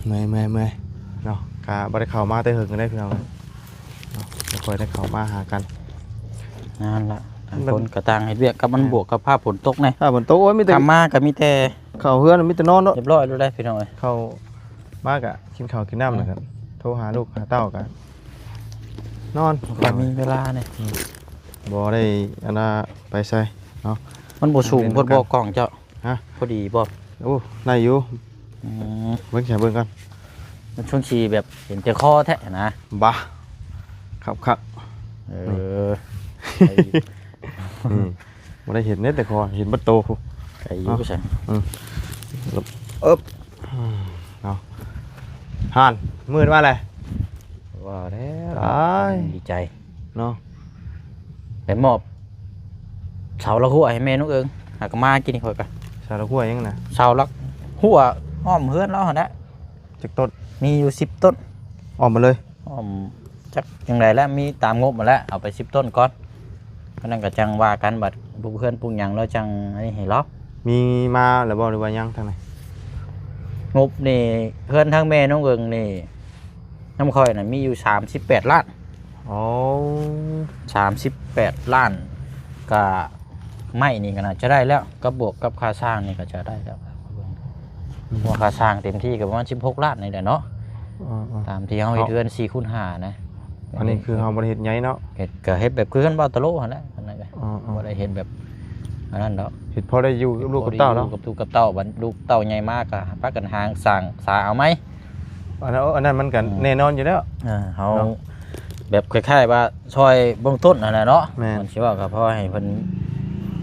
ເມື່ອຍ ເມື່ອຍ ເມື່ອຍ ເນາະ ກະບໍ່ໄດ້ເຂົ້າມາແຕ່ເຫິງເດ້ພີ່ນ້ອງເນາະ ບໍ່ຄ່ອຍໄດ້ເຂົ້າມາຫາກັນ ນັ້ນລະ ຕ່າງຄົນກໍຕ່າງເຮັດວຽກ ກັບມັນບວກກັບຟ້າຝົນຕົກແດ່ ຟ້າຝົນຕົກ ໂອ້ຍ ມີແຕ່ ຄ່ຳມາກໍມີແຕ່ ເຂົ້າເຮືອນ ມີແຕ່ນອນເນາະ ຮຽບຮ້ອຍໂລດໄດ໋ພີ່ນ້ອງເອີຍ ເຂົ້າມາກໍກິນເຂົ້າກິນນ້ຳ ອືມ ແລ້ວກໍໂທຫາລູກຫາເຕົ້າກໍນອນ ບໍ່ຄ່ອຍມີເວລານີ້ ອືມ ບໍ່ໄດ້ອັນນ່າໄປໃສເນາະ ມັນບໍ່ສູງໂພດບໍ່ກ້ອງເຈົ້າ ຮະ ພໍດີບໍ່ ໂອ້ ໄດ້ຢູ່ ອືມ ເບິ່ງ ໃຫ້ເບິ່ງກ່ອນ ມັນຊ່ວງຊິແບບເຫັນແຕ່ຄໍແທ້ນະ ບາ ຄັກໆ ເອີ ນີ້ ນີ້ ບໍ່ໄດ້ເຫັນເດ້ແຕ່ຄໍ ເຫັນເບິດໂຕພຸ້ນ ໄກຢູ່ຊັ້ນ ອືມ ເອີບ ເນາະ ຫັ້ນ ມືດມາແລ້ວ ວ່າແລ້ວ ຕາຍ ດີໃຈ ເນາະ ໄປມອບເສົາລັກຮົ້ວໃຫ້ແມ່ນ້ອງເອີງ ຫາກະມາກິນຂ້ອຍກະ ເສົາລັກຮົ້ວຫຍັງນະ ເສົາລັກຮົ້ວອ້ອມເຮືອນລາວຫັ້ນແຫຼະ ຈັກຕົ້ນ ມີຢູ່ສິບຕົ້ນ ອ້ອມໝົດເລີຍ ອ້ອມ ຈັກຈັ່ງໃດແຫຼະ ມີຕາມງົບຫັ້ນແຫຼະ ເອົາໄປສິບຕົ້ນກ່ອນ ອັນນັ້ນກະຈັ່ງວ່າກັນ ບັດປຸກເຮືອນປຸກຫຍັງແລ້ວຈັ່ງອັນນີ້ໃຫ້ລາວ ມີມາແລ້ວບໍ່ ຫຼືວ່າຍັງທາງໃນ ງົບນີ້ ເຮືອນທາງແມ່ນ້ອງເອີງນີ້ ນຳຂ້ອຍນະມີຢູ່ສາມສິບແປດລ້ານ ໂອ້ ສາມສິບແປດລ້ານ ກະໄມ້ນີ້ກໍໜ້າຈະໄດ້ແລ້ວ ກັບບວກກັບຄ່າສ້າງນີ້ກໍຈະໄດ້ແລ້ວ ເພາະວ່າຄ່າສ້າງເຕັມທີ່ກໍປະມານສິບຫົກລ້ານນີ້ແຫຼະເນາະ ເອີໆ ຕາມທີ່ເຮົາເຮັດເຮືອນສີ່ຄູນຫ້ານະ ອັນນີ້ຄືເຮົາບໍ່ໄດ້ເຮັດໃຫຍ່ເນາະ ເຮັດ ກໍເຮັດແບບຄືເຮືອນບ່າວຕະໂລຫັ້ນແຫຼະ ອັນນັ້ນກໍ ເອີໆ ບໍ່ໄດ້ເຮັດແບບອັນນັ້ນດອກ ເຮັດພໍໄດ້ຢູ່ກັບລູກກັບເຕົ້າເນາະ ຢູ່ກັບລູກກັບເຕົ້າ ບັດລູກເຕົ້າໃຫຍ່ມາກໍພາກັນຫາສ້າງສາເອົາໃໝ່ ອັນນັ້ນ ອັນນັ້ນມັນກໍ ອືມ ແນ່ນອນຢູ່ແລ້ວ ເອີ ເຮົາ ເນາະ ແບບຄ້າຍໆວ່າຊ່ອຍເບື້ອງຕົ້ນຫັ້ນແຫຼະເນາະ ແມ່ນ ມັນຊິເວົ້າກໍພໍໃຫ້ເພິ່ນ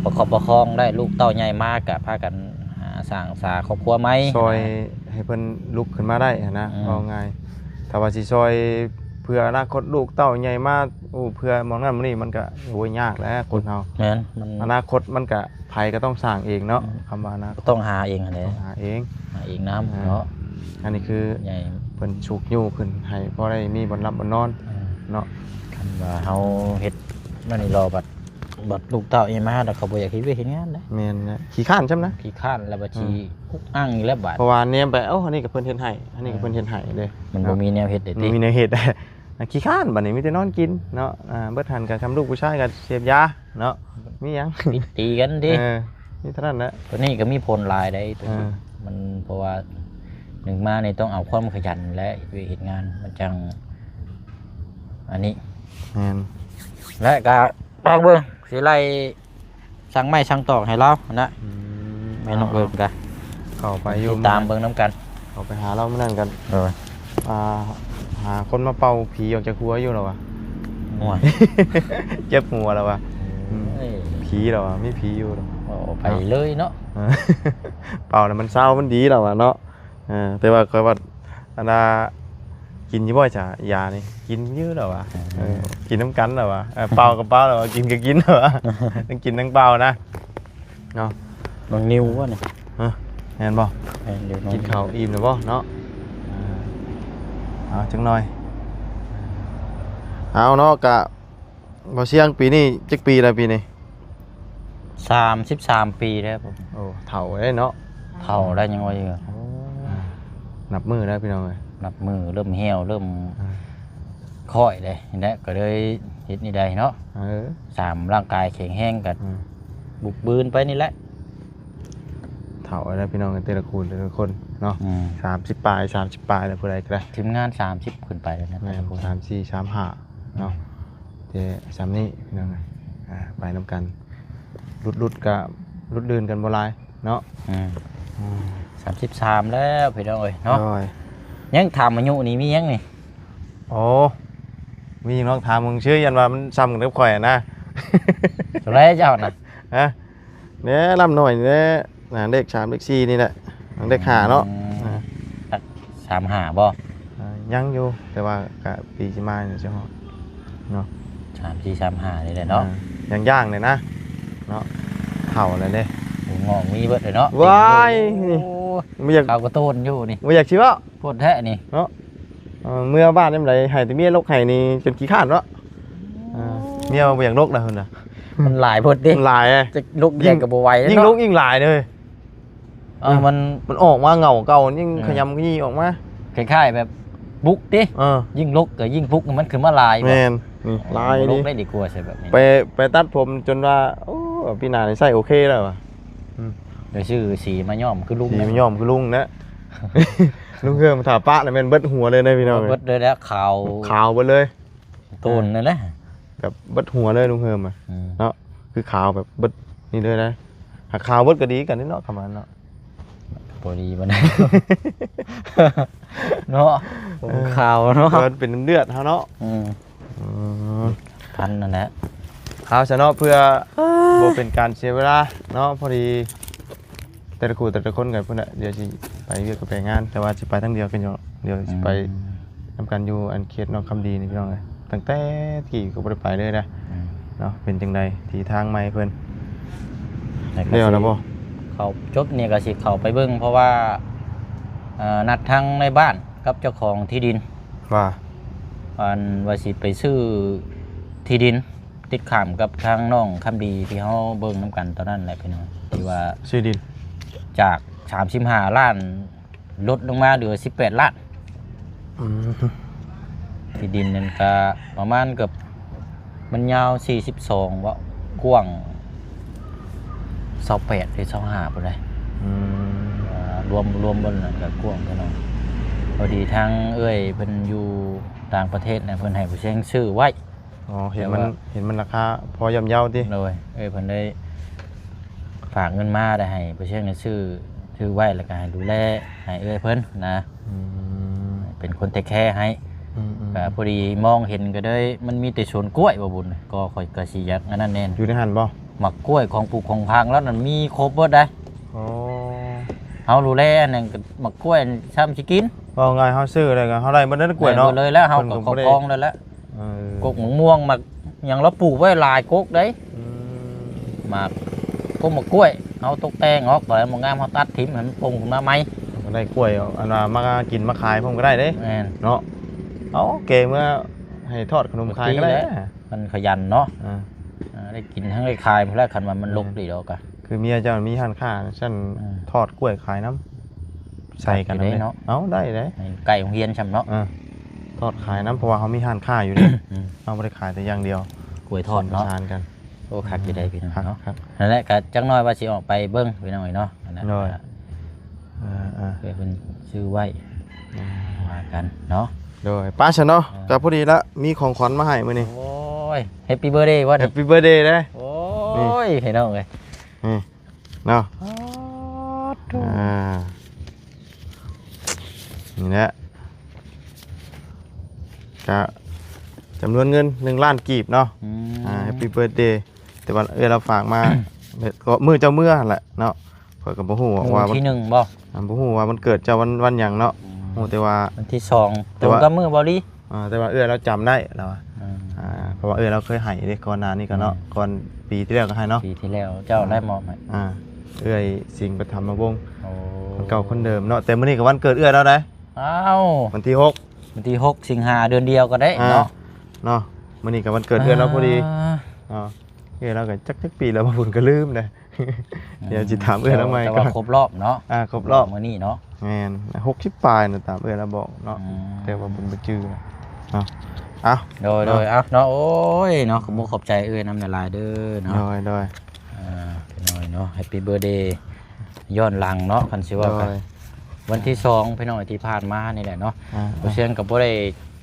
ປະຄັບປະຄອງໄດ້ ລູກເຕົ້າໃຫຍ່ມາກໍພາກັນຫາສ້າງສາຄອບຄົວໃໝ່ ຊ່ອຍໃຫ້ເພິ່ນລຸກຂຶ້ນມາໄດ້ຫັ້ນນະ ອືມ ເວົ້າງ່າຍ ຖ້າວ່າຊິຊ່ອຍເພື່ອອະນາຄົດລູກເຕົ້າໃຫຍ່ມາ ໂອ້ ເພື່ອໝ່ອງນັ້ນໝ່ອງນີ້ ມັນກໍ ໂອ້ຍ ຍາກແຫຼະຄົນເຮົາ ແມ່ນ ມັນ ອະນາຄົດມັນກໍ ໃຜກໍຕ້ອງສ້າງເອງເນາະ ອືມ ຄຳວ່າອະນາຄົດ ກໍຕ້ອງຫາເອງຫັ້ນແຫຼະ ຕ້ອງຫາເອງ ຫາເອງນຳ ອ່າ ເນາະ ອັນນີ້ຄື ໃຫຍ່ ເພິ່ນຊຸກຍູ້ຂຶ້ນໃຫ້ພໍໄດ້ມີບ່ອນຫຼັບບ່ອນນອນ ອ່າ ເນາະ ຄັນວ່າເຮົາເຮັດແນວນີ້ລໍ ບັດ ບັດລູກເຕົ້າອີ່ມາ ແລ້ວເຂົາບໍ່ຢາກເຮັດວຽກເຮັດງານເດ້ ແມ່ນແຫຼະ ຂີ້ຄ້ານຊ້ຳນະ ຂີ້ຄ້ານ ແລ້ວບັດ ອ່າ ຊິອຸກອັ່ງອີກແລ້ວບາດ ເພາະວ່າແນມໄປ ເອົ້າ ອັນນີ້ກໍເພິ່ນເຮັດໃຫ້ ອັນນີ້ກໍເພິ່ນເຮັດໃຫ້ເດ້ ມັນບໍ່ມີແນວເຮັດເດ້ຕິ ບໍ່ມີແນວເຮັດ ຂີ້ຄ້ານ ບັດນີ້ມີແຕ່ນອນກິນເນາະ ອ່າ ເບິດຫັ້ນກໍຊ່ຳລູກຜູ້ຊາຍກໍເສບຢາ ເນາະ ມີຫຍັງ ຕິ ຕີກັນຕິ ເອີ ມີເທົ່ານັ້ນແຫຼະ ຕົວນີ້ກໍມີຜົນຫຼາຍໄດ໋ ຕົວນີ້ ເອີ ມັນ ເພາະວ່າໜຶ່ງມານີ້ຕ້ອງເອົາຄວາມຂະຫຍັນ ແລະ ເຮັດວຽກເຮັດງານ ມັນຈັ່ງ ອັນນີ້ ແມ່ນ ແລະ ກໍລອງເບິ່ງ ຊິໄລ່ ສັ່ງໄມ້ສັ່ງຕອກໃຫ້ລາວນະ ອືມ ແມ່ນ້ອງເອີງກະ ເຂົ້າໄປຢູ່ ຕິດຕາມເບິ່ງນຳກັນ ເຂົ້າໄປຫາລາວມື້ນັ້ນກັນ ໂດຍ ອ່າ ຫາຄົນມາເປົ່າຜີອອກຈາກຫົວຢູ່ລະວ່າ ໂອ້ຍ ເຈັບຫົວລະວ່າ ອືມ ເອີຍ ຜີລະວ່າ ມີຜີຢູ່ລະ ເວົ້າໄປເລີຍເນາະ ເປົ່າແລ້ວມັນເຊົາ ມັນດີລະວ່າເນາະ ເອີ ແຕ່ວ່າຂ້ອຍວ່າ ອັນນ່າ ກິນຢູ່ບໍ່ຈະຢານີ້ ກິນຢູ່ແລ້ວວ່າ ເອີ ເອີ ກິນນຳກັນແລ້ວວ່າ ເອີ ເປົ່າກໍເປົ່າແລ້ວວ່າ ກິນກໍກິນແລ້ວວ່າ ທັງກິນທັງເປົ່ານະ ເນາະ ນ້ອງນິວບໍ່ນີ້ ຮະ ແມ່ນບໍ່ ແມ່ນຢູ່ ກິນເຂົ້າອີ່ມແລ້ວບໍ່ເນາະ ເອົາ ເອົາຈັກໜ່ອຍ ເອົາເນາະ ກະ ບໍ່ຊຽງ ປີນີ້ຈັກປີແລ້ວ ປີນີ້? ສາມສິບສາມປີແລ້ວ ໂອ້ ເຖົ້າແລ້ວເນາະ ເຖົ້າແລ້ວຍັງວ່າຢູ່ ໂອ້ ອ່າ ນັບມື້ແລ້ວພີ່ນ້ອງເອີຍ ນັບມື້ເລີ່ມຫ່ຽວ ເລີ່ມ ອ່າ ຄ້ອຍເດ້ ນີ້ແຫຼະ ກໍເລີຍເຮັດນີ້ໄດ້ເນາະ ເອີ ສາມ ຮ່າງກາຍແຂງແຮງກໍ ອ່າ ບຸກບືນໄປນີ້ແຫຼະ ເຖົ້າແລ້ວພີ່ນ້ອງເອີຍ ແຕ່ລະຄູ່ແຕ່ລະຄົນເນາະ ອືມ ສາມສິບປາຍ ສາມສິບປາຍແລ້ວ ຜູ້ໃດກໍໄດ້ ທີມງານສາມສິບຂຶ້ນໄປແລ້ວນະ ແມ່ນ ແຕ່ລະຄົນ ສາມສີ່ ສາມຫ້າ ເນາະ ແຕ່ຊ່ຳນີ້ພີ່ນ້ອງເອີຍ ອ່າ ໄປນຳກັນ ຫຼຸດໆ ກະຫຼຸດລື່ນກັນບໍ່ຫຼາຍເນາະ ອືມ ອືມ ສາມສິບສາມແລ້ວພີ່ນ້ອງເອີຍເນາະ ໂດຍ ຍັງຖາມອາຍຸນີ້ມີຫຍັງນີ້ ໂອ້ ມີຫຍັງເນາະ ຖາມເບິ່ງຊື່ ຢ້ານວ່າມັນຊ່ຳກັນກັບຂ້ອຍຫັ້ນນະ ເທົ່າໃດເຈົ້ານະ ຮະ ແນ່ ລຳນ້ອຍນີ້ແຫຼະ ອ່າ ເລກສາມ ເລກສີ່ນີ້ແຫຼະ ເລກຫ້າເນາະ ອືມ ອ່າ ຈັກສາມຫ້າບໍ່? ອ່າ ຍັງຢູ່ ແຕ່ວ່າກະປີຊິມານີ້ຊິຮອດເນາະ ສາມສີ່ ສາມຫ້ານີ້ແຫຼະເນາະ ອ່າ ຍ່າງໆ ນີ້ນະເນາະ ເຖົ້າແລ້ວເດ້ ງອກມີເບິດເລີຍເນາະ. ວ້າຍ ໂອ້ ບໍ່ຢາກ ເຂົາກໍໂຕນຢູ່ນີ້ ບໍ່ຢາກຊິເວົ້າ ໂພດແທ້ນີ້ເນາະ. ເອີ ເມື່ອບ້ານຍາມໃດໃຫ້ແຕ່ເມຍລົກໃຫ້ນີ້ຈົນຂີ້ຄ້ານເນາະ. ເອີ ເມຍວ່າບໍ່ຢາກລົກນະເພິ່ນນະ ມັນຫຼາຍໂພດເດ້ ມັນຫຼາຍເດ້ ຈະລົກ ຍິ່ງ ໃຫຍ່ກໍບໍ່ໄຫວເນາະ ຍິ່ງລົກຍິ່ງຫຼາຍເດ້. ເອີ ມັນ ມັນອອກມາເຫງົາເກົ່າ ຍິ່ງ ເອີ ຂະຫຍຳຂະຢີ້ອອກມາ ຄ້າຍໆແບບປຸກຕິ. ເອີ ຍິ່ງລົກກໍຍິ່ງປຸກໃຫ້ມັນຂຶ້ນມາຫຼາຍ. ແມ່ນ ນີ້ຫຼາຍ ບໍ່ລົກ ນີ້ ໄດ້ດີກວ່າໃສ່ແບບນີ້ ໄປ ໄປຕັດຜົມຈົນວ່າ ໂອ້ ປີໜ້ານີ້ໃຊ້ໂອເຄແລ້ວວ່າ. ອືມ ໄດ້ຊື້ສີມາຍ້ອມຄືລຸງ ສີມາຍ້ອມຄືລຸງນະ. ລຸງເຮືອມຖ້າປະນະແມ່ນເບິດຫົວເລີຍນະພີ່ນ້ອງ ເບິດເລີຍແຫຼະ ຂາວ ຂາວເບິດເລີຍ ໂຕນນັ້ນແຫຼະ ແບບເບິດຫົວເລີຍລຸງເຮືອມ ອືມ ເນາະ. ຄືຂາວແບບເບິດນີ້ເລີຍນະ ຫາກຂາວເບິດກໍດີກັນເນາະ ຄຳວ່າເນາະ. ບໍ່ດີປານໃດເນາະ ເອີ ຂາວເນາະ ມັນເປັນເລືອດເຮົາເນາະ. ອືມ ອືມ ພັນນັ້ນແຫຼະ ເອົາຊະເນາະ ເພື່ອບໍ່ເປັນການເສຍເວລາເນາະ. ພໍດີແຕ່ລະຄູ່ແຕ່ລະຄົນກໍພຸ້ນແຫຼະ ດຽວຊິໄປວຽກກໍໄປງານ ແຕ່ວ່າຊິໄປທາງດຽວກັນຢູ່ ດຽວຊິໄປ ອືມ ນຳກັນຢູ່ອັນເຂດໜອງຄຳດີນີ້ພີ່ນ້ອງເອີຍ. ຕັ້ງແຕ່ກີ້ກໍບໍ່ໄດ້ໄປເລີຍນະ ອືມ ເນາະ. ເປັນຈັ່ງໃດທີ່ທາງໃໝ່ເພິ່ນ ແລ້ວລະບໍ່? ເຂົ້າຈົບນີ້ກໍຊິເຂົ້າໄປເບິ່ງ ເພາະວ່າ ເອີ ນັດທາງນາຍບ້ານກັບເຈົ້າຂອງທີ່ດິນ ວ່າ ອັນວ່າຊິໄປຊື້ທີ່ດິນຕິດຂ້າມກັບທາງໜອງຄຳດີ ທີ່ເຮົາເບິ່ງນຳກັນຕອນນັ້ນແຫຼະພີ່ນ້ອງ ທີ່ວ່າຊື້ດິນຈາກສາມສິບຫ້າລ້ານ ລົດລົງມາເຫຼືອສິບແປດລ້ານ. ອືມ ທີ່ດິນນັ້ນກະປະມານເກືອບ ມັນຍາວສີ່ສິບສອງເບາະ ກວ້າງຊາວແປດ ຫຼື ຊາວຫ້າພຸ້ນໃດ໋. ອືມ ອ່າ ລວມ ລວມເບິດນັ້ນກະກວ້າງເທົ່ານັ້ນ. ພໍດີທາງເອື້ອຍເພິ່ນຢູ່ຕ່າງປະເທດນະ ເພິ່ນໃຫ້ຜູ້ແຊງຊື້ໄວ້. ອໍ ເຫັນມັນ ແຕ່ວ່າ ເຫັນມັນລາຄາພໍຍ່ອມເຍົາຕິ? ໂດຍ ເອີ ເພິ່ນໄດ້ຝາກເງິນມາ ໄດ້ໃຫ້ປະເຊງຊື້ ຊື້ໄວ້ ແລ້ວກໍໃຫ້ດູແລໃຫ້ເອື້ອຍເພິ່ນນະ. ອືມ ເປັນຄົນເທກແຄໃຫ້. ອືມໆ ກໍພໍດີມອງເຫັນກໍເລີຍ ມັນມີແຕ່ສວນກ້ວຍບໍ່ບຸນ ກໍຂ້ອຍກໍຊິຢາກອັນນັ້ນແດ່. ຢູ່ໃນຫັ້ນບໍ່? ໝາກກ້ວຍຂອງປູກຂອງຝັງລາວນັ້ນມີຄົບເບິດໃດ໋. ອໍ ເຮົາດູແລອັນນັ້ນກໍໝາກກ້ວຍຊ້ຳຊິກິນ. ເວົ້າງ່າຍເຮົາຊື້ແລ້ວກໍເຮົາໄດ້ເບິດເລີຍກ້ວຍເນາະ. ໄດ້ເບິດເລີຍແລ້ວ ເຮົາກໍເຂົ້າຄອງໄດ້ແລ້ວ. ເອີ ກົກໝາກມ່ວງ ໝາກຫຍັງລະປູກໄວ້ຫຼາຍກົກເດ້. ອືມ ໝາກ ກົກໝາກກ້ວຍ ເຮົາຕົກແຕ່ງອອກ ຕົວໃດບໍ່ງາມເຮົາຕັດຖິ້ມໃຫ້ມັນປົ່ງຂຶ້ນມາໃໝ່ ກໍໄດ້ກ້ວຍ ອັນວ່າມາກິນມາຂາຍພ້ອມກໍໄດ້ເດ້. ແມ່ນ ເນາະ. ເອົາແກະເມືອໃຫ້ທອດຂະໜົມຂາຍກໍໄດ້. ມັນຂະຫຍັນເນາະ. ເອີ ເອີ ໄດ້ກິນທັງໄດ້ຂາຍພຸ້ນແຫຼະ ຄັນວ່າມັນລົກດີດອກກະ. ຄືເມຍເຈົ້າມີຮ້ານຄ້າຊັ້ນ ເອີ ທອດກ້ວຍຂາຍນຳ ໃສ່ກັນເນາະ. ເອົາ ໄດ້ເດ້ ໃກ້ໂຮງຮຽນຊ່ຳເນາະ. ເອີ ທອດຂາຍນຳ ເພາະວ່າເຮົາມີຮ້ານຄ້າຢູ່ນີ້. ອືມ ເຮົາບໍ່ໄດ້ຂາຍແຕ່ຢ່າງດຽວ ກ້ວຍທອດເນາະ ປະສານກັນ. ໂອ້ ຄັກຢູ່ໃດ໋ພີ່ນ້ອງເນາະ. ນັ້ນແຫຼະ ກໍຈັກໜ້ອຍວ່າຊິອອກໄປເບິ່ງພີ່ນ້ອງເອີຍເນາະ. ໂດຍ ເອີ ເອີ ເພິ່ນຊື້ໄວ້ ວ່າກັນເນາະ. ໂດຍ ໄປຊະເນາະ. ເອີ ກໍພໍດີລະ ມີຂອງຂວັນມາໃຫ້ມື້ນີ້. ໂອ້ຍ Happy Birthday ບໍ່ນີ້? Happy Birthday ເດ້. ໂອ້ຍ ພີ່ນ້ອງເອີຍ ນີ້ເນາະ. ອ່າ ນີ້ແຫຼະ ກະຈຳນວນເງິນໜຶ່ງລ້ານກີບເນາະ. ອືມ ອ່າ Happy Birthday ແຕ່ວ່າເອື້ອຍລາວຝາກມາ ກໍມື້ເຈົ້າເມືອຫັ້ນແຫຼະເນາະ. ຂ້ອຍກໍບໍ່ຮູ້ວ່າວັນທີໜຶ່ງບໍ່? ອ່າ ບໍ່ຮູ້ວ່າວັນເກີດເຈົ້າວັນ ວັນຫຍັງເນາະ. ອືມ ຮູ້ແຕ່ວ່າວັນທີສອງ ແຕ່ວ່າ ຕົງກັບມື້ບໍ່ລີ. ອ່າ ແຕ່ວ່າເອື້ອຍລາວຈຳໄດ້ລາວວ່າ. ອືມ ອ່າ ເພາະວ່າເອື້ອຍລາວເຄີຍໃຫ້ເດ້ ກ່ອນໜ້ານີ້ກໍເນາະ. ອືມ ກ່ອນປີທີ່ແລ້ວກໍໃຫ້ເນາະ. ປີທີ່ແລ້ວເຈົ້າໄດ້ມອບໃຫ້. ອ່າ ເອື້ອຍສິງປະຖຳມະວົງ. ໂອ້ ຄົນເກົ່າຄົນເດີມເນາະ. ແຕ່ມື້ນີ້ກໍວັນເກີດເອື້ອຍລາວໄດ໋. ອ້າວ ວັນທີຫົກ ວັນທີຫົກສິງຫາ ເດືອນດຽວກໍໄດ້ເນາະ. ອ່າ ເນາະ ມື້ນີ້ກໍວັນເກີດເອື້ອຍລາວພໍດີ. ອ່າ ເນາະ ເອື້ອຍລາວກໍຈັກ ຈັກປີແລ້ວ ບໍ່ບຸນກໍລືມເດ້. ດຽວຊິຖາມເອື້ອຍລາວໃໝ່ ແຕ່ວ່າ ກ່ອນ ຄົບຮອບເນາະ. ອ່າ ຄົບຮອບມື້ນີ້ເນາະ. ແມ່ນ ຫົກສິບປາຍນະ ຕາມເອື້ອຍລາວບອກເນາະ. ອືມ ແຕ່ວ່າບໍ່ ບໍ່ຈື່ເນາະ. ເອົາ ໂດຍ ເນາະ ເອົາເນາະ. ໂອ້ຍເນາະ ຂອບອົກຂອບໃຈເອື້ອຍນຳຫຼາຍໆເດີເນາະ. ໂດຍ ໂດຍ ອ່າ ພີ່ນ້ອງເນາະ Happy Birthday ຍ້ອນຫຼັງເນາະ ຄັນຊິເວົ້າກັນ. ໂດຍ ວັນທີສອງ ພີ່ນ້ອງ ທີ່ຜ່ານມານີ້ແຫຼະເນາະ. ອ່າ ບໍ່ເຊງກໍບໍ່ໄດ້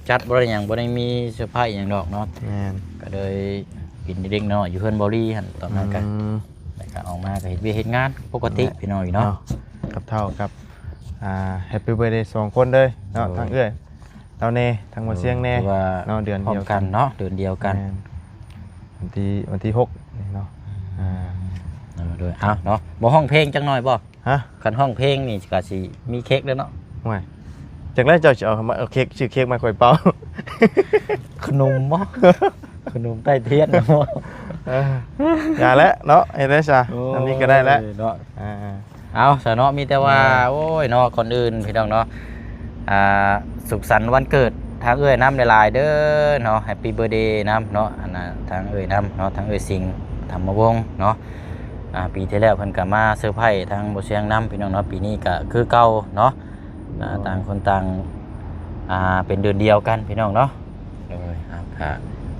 ຈັດ ບໍ່ໄດ້ຫຍັງ ບໍ່ໄດ້ມີເຊີໄພຫຍັງດອກເນາະ. ແມ່ນ ກໍເລີຍກິນເລັກນ້ອຍຢູ່ເຮືອນເບົາລີຫັ້ນຕອນນັ້ນກະ. ອືມ ແລ້ວກໍອອກມາກໍເຮັດວຽກເຮັດງານປົກກະຕິ ແມ່ນ ພີ່ນ້ອງເນາະ. ເນາະ ກັບເຖົ້າກັບ ອ່າ Happy Birthday ສອງຄົນເລີຍເນາະ. ໂດຍ ທັງເອື້ອຍລາວແດ່ ທັງບໍ່ຊຽງແດ່ ຖືວ່າ ເນາະ ເດືອນດຽວກັນເນາະ. ເດືອນດຽວກັນ. ແມ່ນ ວັນທີ ວັນທີຫົກນີ້ເນາະ. ອ່າ ໂດຍ ເອົາເນາະ ບໍ່ຮ້ອງເພງຈັກໜ່ອຍບໍ່? ຮະ? ຄັນຮ້ອງເພງນີ້ກໍຊິມີເຄັກແລ້ວເນາະ. ໂອ້ຍ ຈັກແລ້ວເຈົ້າຊິເອົາ ເອົາເຄັກ ຊື້ເຄັກມາໃຫ້ຂ້ອຍເປົ່າ. ຂະໜົມບໍ່? ຂະໜົມໃຕ້ທຽນບໍ່? ເອີ ຢ່າແຫຼະເນາະ ເຮັດໄດ້ຊະ ໂອ້ຍ ອັນນີ້ກໍໄດ້ແຫຼະເນາະ ອ່າ ເອົາຊະເນາະ ມີແຕ່ວ່າ ແມ່ນ ໂອ້ຍເນາະ ກ່ອນອື່ນພີ່ນ້ອງເນາະ ອ່າ ສຸກສັນວັນເກີດທາງເອື້ອຍນຳຫຼາຍໆເດີເນາະ Happy Birthday ນຳເນາະ ອັນນ່າ ທາງເອື້ອຍນຳເນາະ ທາງເອື້ອຍສິງ ທຳມະວົງເນາະ ອ່າ ປີທີ່ແລ້ວເພິ່ນກໍມາເຊີໄພທາງບໍ່ຊຽງນຳ ພີ່ນ້ອງເນາະ ປີນີ້ກໍຄືເກົ່າເນາະ ອ່າ ໂດຍ ຕ່າງຄົນຕ່າງ ອ່າ ເປັນເດືອນດຽວກັນ ພີ່ນ້ອງເນາະ ໂດຍ ອ່າ ກໍ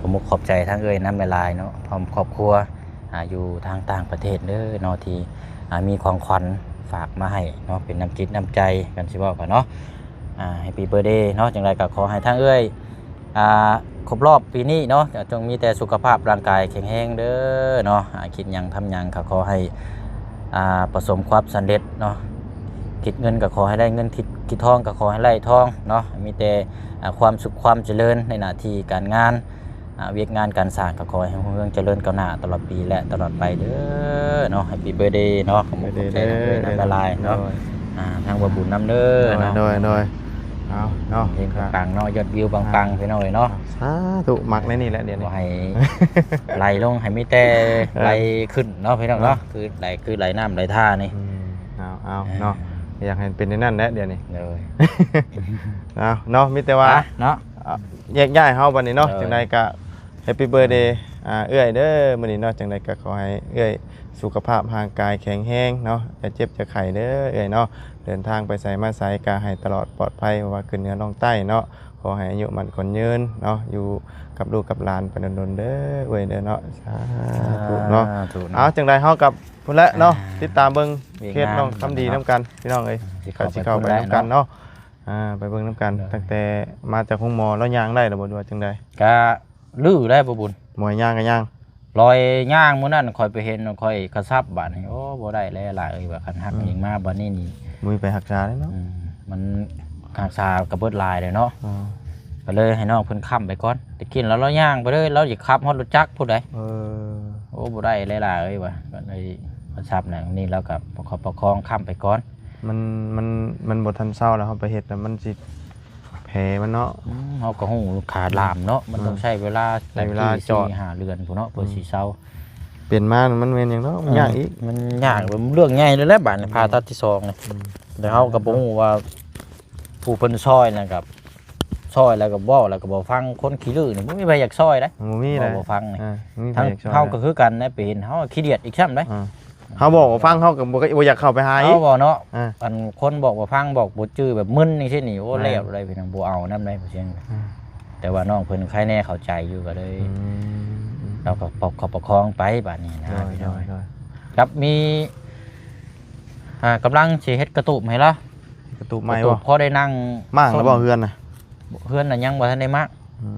ຂອບອົກຂອບໃຈທາງເອື້ອຍນຳຫຼາຍໆເນາະ ພ້ອມຄອບຄົວ ອ່າ ຢູ່ທາງຕ່າງປະເທດເດີເນາະ ທີ່ ອ່າ ມີຂອງຂວັນຝາກມາໃຫ້ເນາະ ເປັນນ້ຳຈິດນ້ຳໃຈກັນ ຊິເວົ້າກັນເນາະ ອ່າ Happy Birthday ເນາະ ຈັ່ງໃດກໍຂໍໃຫ້ທາງເອື້ອຍ ອ່າ ຄົບຮອບປີນີ້ເນາະ ກໍຈົ່ງມີແຕ່ສຸຂະພາບຮ່າງກາຍແຂງແຮງເດີເນາະ ອ່າ ຄິດຫຍັງທຳຫຍັງກໍຂໍໃຫ້ ອ່າ ປະສົບຄວາມສຳເລັດເນາະ ຄິດເງິນກໍຂໍໃຫ້ໄດ້ເງິນ ຄິດ ຄິດທອງກໍຂໍໃຫ້ໄດ້ທອງເນາະ ມີແຕ່ ອ່າ ຄວາມສຸກຄວາມຈະເລີນໃນໜ້າທີ່ການງານ ອ່າ ວຽກງານການສ້າງກໍຂໍໃຫ້ຮຸ່ງເຮືອງຈະເລີນກ້າວໜ້າຕະຫຼອດປີ ແລະ ຕະຫຼອດໄປເດີເນາະ Happy Birthday ເນາະ ຂໍຂອບໃຈນຳເອື້ອຍນຳຫຼາຍໆເນາະ ໂດຍ ອ່າ ທາງບ່າວບຸນນຳເດີເນາະ ໂດຍ ໂດຍ ເອົາເນາະ ເຮັງປັງໆເນາະ ຍອດວິວປັງໆ ອ່າ ພີ່ນ້ອງເອີຍເນາະ ສາທຸ ມັກໃນນີ້ແຫຼະດຽວນີ້ ບໍ່ໃຫ້ໄຫຼລົງ ໃຫ້ມີແຕ່ ເອີ ໄຫຼຂຶ້ນເນາະ ພີ່ນ້ອງເນາະ ເນາະ ຄືໄຫຼ ຄືໄຫຼນ້ຳໄຫຼທ່ານີ້ ອືມ ເອົາ ເອົາເນາະ ອ່າ ຢາກໃຫ້ເປັນແນວນັ້ນແຫຼະດຽວນີ້ ໂດຍ ເອົາເນາະ ມີແຕ່ວ່າ ອ່ະ ເນາະ ອ່ະ ແຍກຍ້າຍເຮົາບັດນີ້ເນາະ ໂດຍ ຈັ່ງໃດກໍ Happy Birthday ອ່າ ເອື້ອຍເດີ ມື້ນີ້ເນາະ ຈັ່ງໃດກໍຂໍໃຫ້ເອື້ອຍສຸຂະພາບຮ່າງກາຍແຂງແຮງເນາະ ຢ່າເຈັບຢ່າໄຂ້ເດີເອື້ອຍເນາະ ເດີນທາງໄປໃສມາໃສກໍໃຫ້ຕະຫຼອດປອດໄພ ບໍ່ວ່າຂຶ້ນເໜືອລ່ອງໃຕ້ເນາະ ຂໍໃຫ້ອາຍຸໝັ້ນຂວັນຍືນເນາະ ຢູ່ກັບລູກກັບຫຼານໄປດົນໆເດີເອື້ອຍເດີເນາະ ສາທຸເນາະ ສາທຸເນາະ ເອົາ ຈັ່ງໃດເຮົາກັບພຸ້ນແຫຼະເນາະ ອ່າ ຕິດຕາມເບິ່ງເພຈນ້ອງຄຳດີນຳກັນ ພີ່ນ້ອງເອີຍ ຊິເຂົ້າໄປ ກໍຊິເຂົ້າໄປນຳກັນເນາະ ອ່າ ໄປເບິ່ງນຳກັນ ໂດຍ ຕັ້ງແຕ່ມາຈາກໂຮງໝໍ ລາວຍ່າງໄດ້ແລ້ວບໍ່ ຫຼືວ່າຈັ່ງໃດ? ກະ ລືໄດ້ບໍ່ບຸນ ໝວຍຍ່າງກໍຍ່າງ ລອຍຍ່າງມື້ນັ້ນຂ້ອຍໄປເຫັນ ຂ້ອຍກະສັບບາດນີ້ ໂອ້ ບໍ່ໄດ້ແລ້ວຫຼາຍເອີຍວ່າ ຄັນຫັກ ອືມ ຍິງມາບາດນີ້ນີ້ ບໍ່ມີໃຜຮັກສາເລີຍເນາະ ອືມ ມັນຮັກສາກໍເບິດຫຼາຍແລ້ວເນາະ ອໍ ກໍເລີຍໃຫ້ນ້ອງເພິ່ນຄ້ຳໄປກ່ອນ ແຕ່ກີ້ລາວ ລາວຍ່າງໄປເລີຍ ລາວຢາກຂັບຮອດລົດຈັກພຸ້ນໃດ ເອີ ໂອ້ ບໍ່ໄດ້ແລ້ວຫຼາຍເອີຍວ່າ ກໍເລີຍກະສັບນະ ນີ້ລາວກໍປະຄັບປະຄອງຄ້ຳໄປກ່ອນ ມັນ ມັນ ມັນບໍ່ທັນເຊົາແລ້ວ ເຮົາໄປເຮັດແລ້ວມັນຊິ ແຜມັນເນາະ ອືມ ເຮົາກໍຮູ້ຂາລາມເນາະ ມັນ ເອີ ຕ້ອງໃຊ້ເວລາ ໃຊ້ເວລາ ແຕ່ ເຈົ້າ ສີ່ຫ້າເດືອນພຸ້ນເນາະ ເພື່ອ ອືມ ຊິເຊົາ ເປັນມາມັນແມ່ນຫຍັງເນາະ ມັນ ເອີ ຍາກອີກ ມັນຍາກ ເລື່ອງໃຫຍ່ເລີຍແຫຼະບາດນີ້ ອືມ ຜ່າຕັດທີສອງນີ້ ອືມ ແຕ່ເຮົາກໍບໍ່ຮູ້ວ່າ ຜູ້ເພິ່ນຊ່ອຍນັ້ນກໍຊ່ອຍແລ້ວກໍເວົ້າ ແລ້ວກໍບໍ່ຟັງ ຄົນຂີ້ລືນີ້ບໍ່ມີໃຜຢາກຊ່ອຍໃດ ບໍ່ມີໃດ ເວົ້າບໍ່ຟັງນີ້ ເອີ ບໍ່ມີໃຜຢາກຊ່ອຍ ທາງເຮົາກໍຄືກັນນະ ໄປເຫັນເຮົາກໍຂີ້ດຽດອີກຊ້ຳໃດ ເອີ ເຮົາບອກວ່າຟັງ ເຮົາກໍບໍ່ ບໍ່ຢາກເຂົ້າໄປຫາອີກ ເຮົາເວົ້າເນາະ ອ່າ ອັນຄົນບອກບໍ່ຟັງ ບອກບໍ່ຈື່ ແບບມຶນຈັ່ງຊີ້ນີ້ ໂອ້ ແມ່ນ ແລ້ວໄດ້ພີ່ນ້ອງ ບໍ່ເອົານຳໄດ໋ ເພາະສຽງ ອ່າ ແຕ່ວ່ານ້ອງເພິ່ນໄຄແນ່ເຂົ້າໃຈຢູ່ ກໍເລີຍ ອືມ ລາວກໍປະຄັບປະຄອງໄປບາດນີ້ນະ ໂດຍ ພີ່ນ້ອງ ໂດຍ ໂດຍ ກັບມີ ອ່າ ກຳລັງຊິເຮັດກະຕູບໃຫ້ລາວ ເຮັດກະຕູບໃໝ່ ກະຕູບ ບໍ່ ພໍໄດ້ນັ່ງ ມ້າງແລ້ວບໍ່ ຊົມ ເຮືອນນະ? ເຮືອນນະຍັງບໍ່ທັນໄດ້ມ້າງ ອື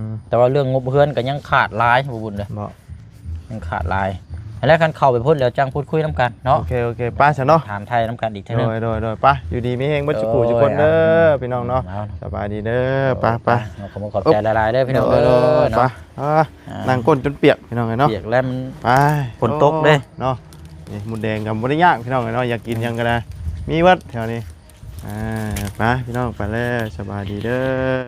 ມ ແຕ່ວ່າເລື່ອງງົບເຮືອນກໍຍັງຂາດຫຼາຍ ບໍ່ບຸນເດີ ບໍ່ ຍັງຂາດຫຼາຍ ແລ້ວຄັນເຂົ້າໄປພຸ້ນແລ້ວຈັ່ງພູດຄຸຍນຳກັນເນາະ ໂອເຄ ໂອເຄ ໄປຊະເນາະ ຖາມໄທນຳກັນອີກເທື່ອໜຶ່ງ ໂດຍ ໂດຍ ໂດຍ ໄປ ຢູ່ດີມີແຮງເບິດ ໂດຍ ຊຸຜູ້ຊຸຄົນເດີ ອ່າ ພີ່ນ້ອງເນາະ ເອົາ ສະບາຍດີເດີ ໄປ ໄປ ເອົາ ຂອບໃຈຫຼາຍໆເດີ ພີ່ນ້ອງເອີຍ ເນາະ ໄປ ອ່າ ອ່າ ນັ່ງກົ້ນຈົນປຽກ ພີ່ນ້ອງເອີຍເນາະ ປຽກແລ້ວມັນ ໄປ ຝົນຕົກເດ້ ໂອ້ ເນາະ ນີ້ ໝົດແດງກໍບໍ່ໄດ້ຍາກ ພີ່ນ້ອງເອີຍເນາະ ຢາກກິນຫຍັງກໍໄດ້ ມີເບິດແຖວນີ້ ອ່າ ໄປ ພີ່ນ້ອງ ໄປແລ້ວ ສະບາຍດີເດີ.